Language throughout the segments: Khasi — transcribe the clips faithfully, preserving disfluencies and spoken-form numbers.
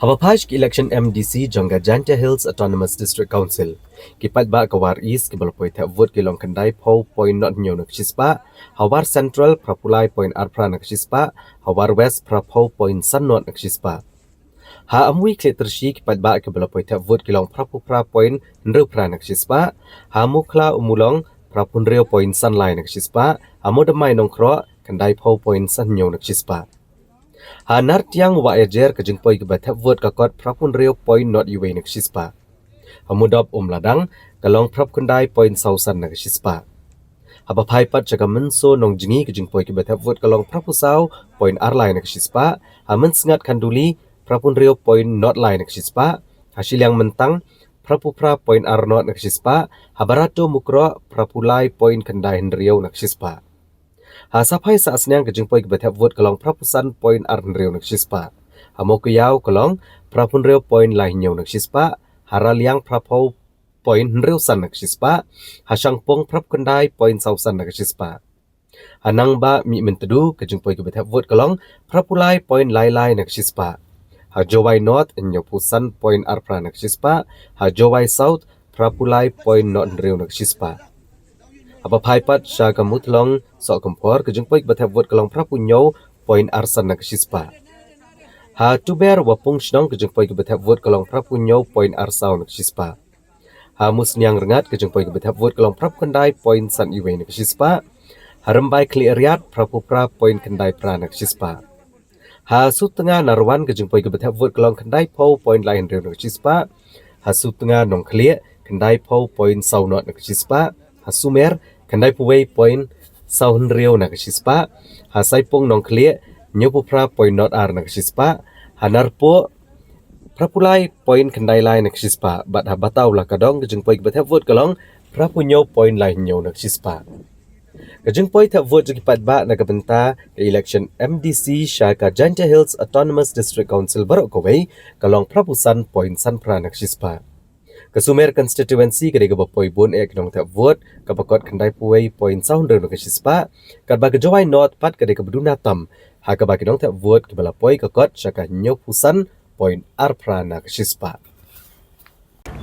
Haba phai sha ka election M D C jong ka Jaintia Hills Autonomous District Council, ki paidbah ka War East kiba la poi thep vote ki long khyndai phew point nod hynñiew na ka shispah, ha War Central phra phew lai point ar phra na ka shispah, ha War West phra phew point san nod na ka shispah. Ha Amwi Khliehtyrshi ki paidbah kiba la poi thep vote ki long phra phew phra point hynriew phra na ka shispah, ha Mukhla Ummulong phra phew hynriew point san lai na ka shispah, ha Mawdymmai Nongkhroh khyndai phew point san hynñiew na ka shispah. Ha Nartiang Wahiajer ka jingpoi kiba thep vote ka kot phra phew hynriew point nod uwei na ka shispah. Ha Mudop Umladang ka long phra phew khyndai point saw san na ka shispah. Haba phai pat sha ka Mynso Nongjngi ka jingpoi kiba thep vote ka long phra phew saw point ar lai na ka shispah. Ha Mynsngat Khanduli phra phew hynriew point nod lai na ka shispah. Ha Shiliang Myntang phra phew phra point ar nod na ka shispah. Ha Barato Mukroh phra phew lai point khyndai hynriew na ka shispah. Ha Saphai Sahsniang ka jingpoi kiba thep vote ka long phra phew san point ar hynriew na ka shispah. Ha Mawkaiaw ka long phra phew hynriew point lai hynñiew na ka shispah. Ha Raliang phra phew point hynriew san na ka shispah. Ha Shangpung phra phew khyndai point saw san na ka shispah. Ha Nangbah Mihmyntdu ka jingpoi kiba thep vote ka long phra phew lai point lai lai na ka shispah. Ha Jowai North hynñiew phew san point ar phra na ka shispah. Ha Jowai South phra phew lai point nod hynriew na ka shispah. Haba phai pat sha ka Muthlong Sohkymphor ka jingpoi kiba thep vote ka long phra phew hynñiew point ar san na ka shispah. Ha Tuber Wapung Shnong ka jingpoi kiba thep vote ka long phra phew hynñiew point ar saw na ka shispah. Ha Musniang Rngat ka jingpoi kiba thep vote ka long phra phew khyndai point san uwei na ka shispah. Ha Rymbai Khliehriat phra phew phra point khyndai phra na ka shispah. Ha Sutnga Narwan ka jingpoi kiba thep vote ka long khyndai phew point lai hynriew na ka shispah. Ha Sutnga Nongkhlieh khyndai phew point saw nod na ka shispah. Ha Sumer khyndai phew wei point saw hynriew na ka shispah. Ha Saipung Nongkhlieh hynñiew phew phra point nod ar na ka shispah. Ha Narpuh phra phew lai point khyndai lai na ka shispah. Bad ha Batawladong ka jingpoi kiba thep vote ka long phra phew hynñiew point lai hynñiew na ka shispah. Ka jingpoi thep vote jong ki paidbah na ka bynta ka election M D C sha ka Jaintia Hills Autonomous District Council baroh kawei ka long phra phew san point san phra na ka shispah. Ka Sumer constituency ka dei kaba poi bun eh ki nongthep vote, kaba kot khyndai phew wei point saw hynriew na ka shispah, katba ka Jowai North pat ka dei kaba duna tam, ha kaba ki nongthep vote kiba la poi ka kot sha ka hynñiew phew san point ar phra na ka shispah.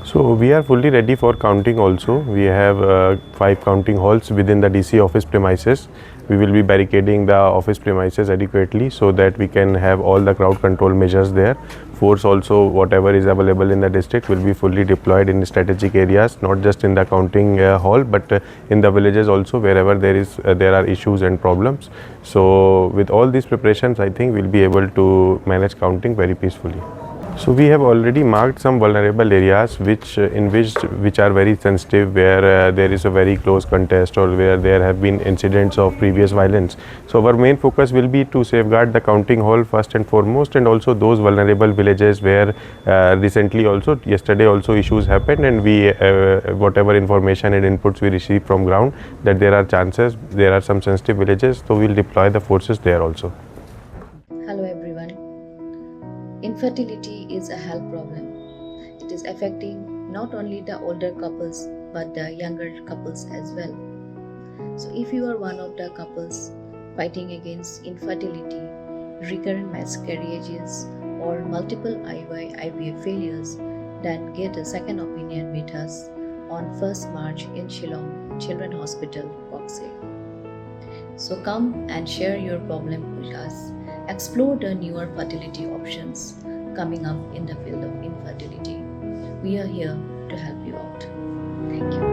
So we are fully ready for counting also. We have uh, five counting halls within the D C office premises. We will be barricading the office premises adequately so that we can have all the crowd control measures there. Force also, whatever is available in the district, will be fully deployed in strategic areas, not just in the counting uh, hall, but uh, in the villages also, wherever there is uh, there are issues and problems. So with all these preparations, I think we'll be able to manage counting very peacefully. So we have already marked some vulnerable areas which uh, in which which are very sensitive, where uh, there is a very close contest or where there have been incidents of previous violence. So our main focus will be to safeguard the counting hall first and foremost, and also those vulnerable villages where uh, recently also, yesterday also, issues happened, and we uh, whatever information and inputs we receive from ground, that there are chances, there are some sensitive villages, so we'll deploy the forces there also. Hello everyone. Infertility is a health problem. It is affecting not only the older couples but the younger couples as well. So if you are one of the couples fighting against infertility, recurrent miscarriages, or multiple I U I I V F failures, then get a second opinion with us on first March in Shillong Children Hospital, Koksir. So come and share your problem with us. Explore the newer fertility options coming up in the field of infertility. We are here to help you out. Thank you.